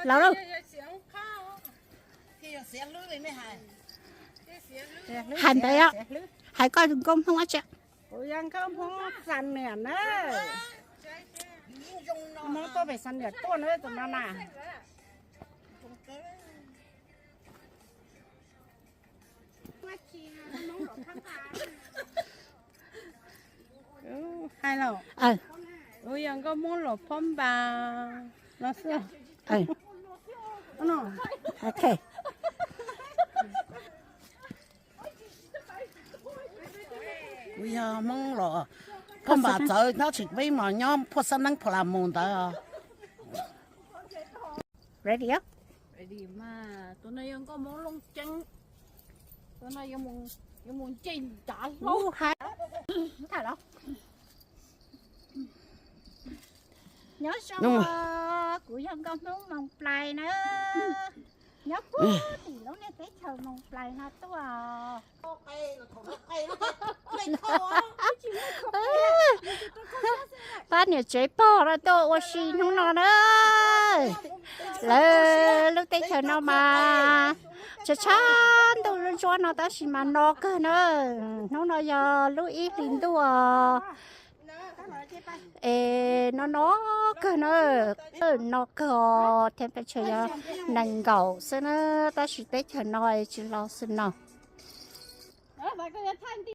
Los lauj. Hais ntawd, hais koj nkauj Hmoob ua tsi? Kuv yog nkauj Hmoob Xam Niam na. Hmoob tuaj pem Xam Niam tuaj na tus no na. Hais los, kuv yog nkauj Hmoob Los Phob Npas no xwb. Kuv yog Hmoob Los Phob Npas txawv nyob tsis peb mos nyob Phuaj Xab Neeb Phuaj Las Mus ntawd. Ready? Tus no yog nkauj Hmoob Looj Ceeb. Tus no yuav mus nce ntav hlau. Nyob zoo, kuv yog nkauj Hmoob Moos Plais na. Nyob puag tim lub niag teb chaws Moos Plais no tuaj. Pab niam tsev pog no tuaj ua si hnub no na. Lawv lub teb chaws no mas tshav tshav ntuj ntsuab no tab sis mas no kawg na. Hnub no yog lub ib hlis ntuj os. Es no no kawg na, no kawg os, temperature yog nees nkaum xwb na, tab sis teb chaws no tsis los snow.